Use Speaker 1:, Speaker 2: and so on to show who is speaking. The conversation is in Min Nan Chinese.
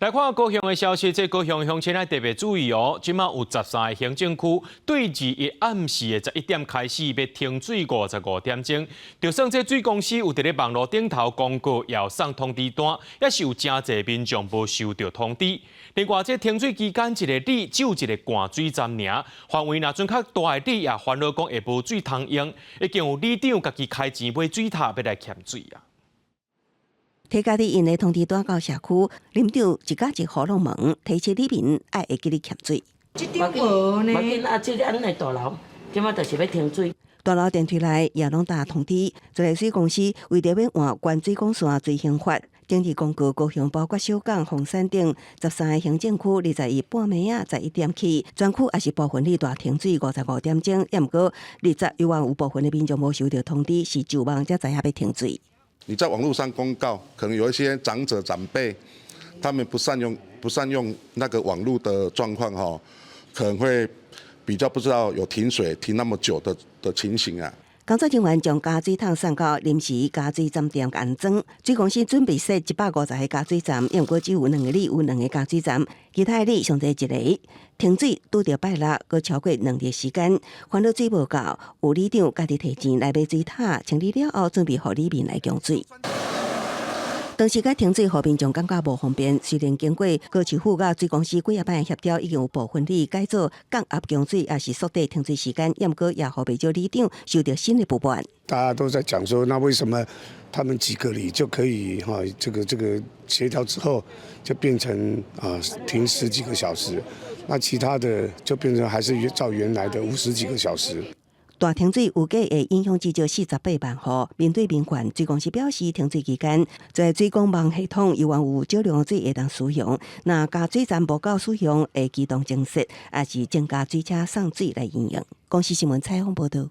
Speaker 1: 來看高雄的消息，這高雄鄉親愛特別注意哦。這馬有13個行政區對21暗時的11點開始欲停水55點鐘。就算這水公司有佇咧網路頂頭公告，也有送通知單，也是有誠濟民眾無收著通知。另外，這停水期間一个里只有一个灌水站爾，範圍若陣較大的里也煩惱講會無水通用，已經有里長家己開錢買水塔欲來欠水啊。
Speaker 2: 提家己印的通知單到社區，里長一家一戶攏問，提醒里民愛會記得欠水。
Speaker 3: 這點無呢？
Speaker 4: 無緊啊！這個按呢大樓，這馬就是欲停水。
Speaker 2: 大樓電梯內也攏貼通知，自來水公司為著欲換懸水管線水興發，頂日公告高雄包括小港、鳳山等13個行政區，21半暝仔11點起，全區也是部分里大停水55點鐘。也毋過20猶原有部分的民眾無收著通知，是上網才知影欲停水。
Speaker 5: 你在網路上公告，可能有一些長者長輩，他們不善用那個網路的狀況，哈，可能會比較不知道有停水停那麼久的情形啊。
Speaker 2: 工作人員將加水桶送到臨時加水站點安裝，水公司準備設150個加水站，毋過只有兩個里有兩個加水站，其他的里上濟一個。停水拄著拜六，閣超過2日時間，煩惱水無夠，有里長家己提錢來買水塔，清理了後準備予里民來供水。當時該停水，予民眾感覺無方便。雖然經過高市府佮水公司幾仔擺協調，已經有部分里改做降壓供水，抑是縮短停水時間，毋過也予袂少里長受著新的不滿。
Speaker 6: 大家都在講說，那為什麼他們幾個里就可以哈？這個協調之後就變成啊停十幾個小時，那其他的就變成還是照原來的50幾個小時。
Speaker 2: 大停水預計會影響至少48萬戶。面對民怨，水公司表示，停水期間在水管網系統猶原有少量水會當使用。若加水站無夠使用，會機動增設，抑是增加水車送水來應用。公視新聞採訪報導。